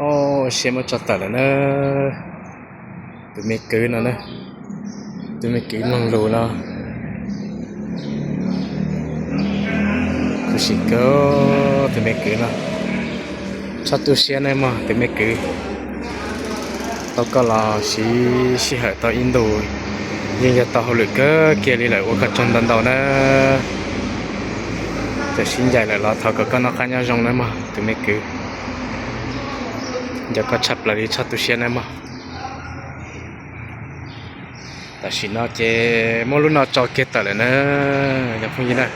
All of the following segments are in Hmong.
Ua siab muab tso tawm lawm na. Tus me kwv no na, tus me kwv mloog lus no. Khuv xim kawg tus me kwv no. Tshaj tu siab nawb mog tus me kwv. Tau koj los siv sij hawm tau ib ntus, yeej yog tau hauj lwm kawg kiag li lawm, ua koj tsaug ntau ntau na. Txawm sib ncaim lawm los thov kom koj noj qab nyob zoo nawb mog tus me kwv. Nco koj tshaj plaws li, tshaj tu siab nawb mog. Tam sim no ces muab lub no tso kiag tawm lawm na cov phooj ywg na.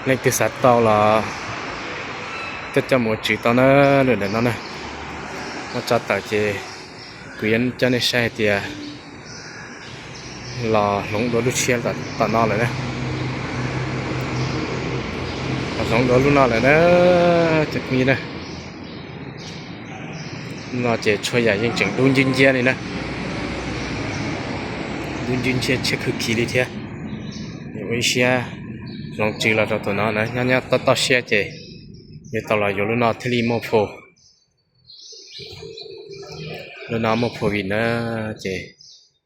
Leej twg xav tau los coj coj mus ua tswv tau na. Lwm ntawm no na, muab tso tawm ces kuv yuav coj nej saib hais tias los hloov dua lub tshiab tom no lawm na. Los hloov dua lub no lawm na cov phooj ywg na. Lub no ces txhua yam yeej tseem dub nciab nciab li na. Dub nciab nciab tshiab khwv khiv li thiab. Ua ib siab hloov tswv los rau tus no na, nyob nyob toj toj siab ces yuav tau los yuav lub no thiaj li muaj phom. Lub no muaj phom vim na, ces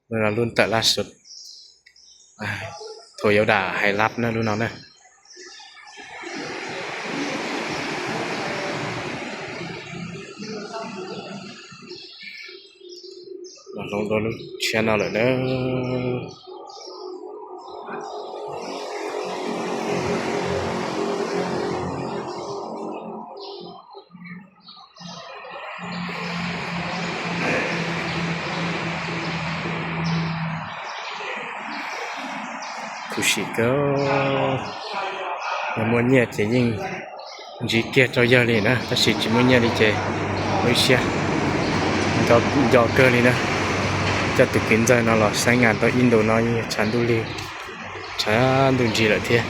lub no lub tawm lab sub, thaum yuav dam hais lab na lub no na. Los hloov dua lub tshiab no lawm na. Khuv xim kawg. Yog muaj nyiaj ces yeej ntsib kiag rau yawg li na, tab sis tsis muaj nyiaj li ces ua ib siab nco kawg li na. Coj tus kwv ntxawg no los xab nas tau ib ntus no yeej tshav ntuj li, tshav ntuj ntsis lawm thiab.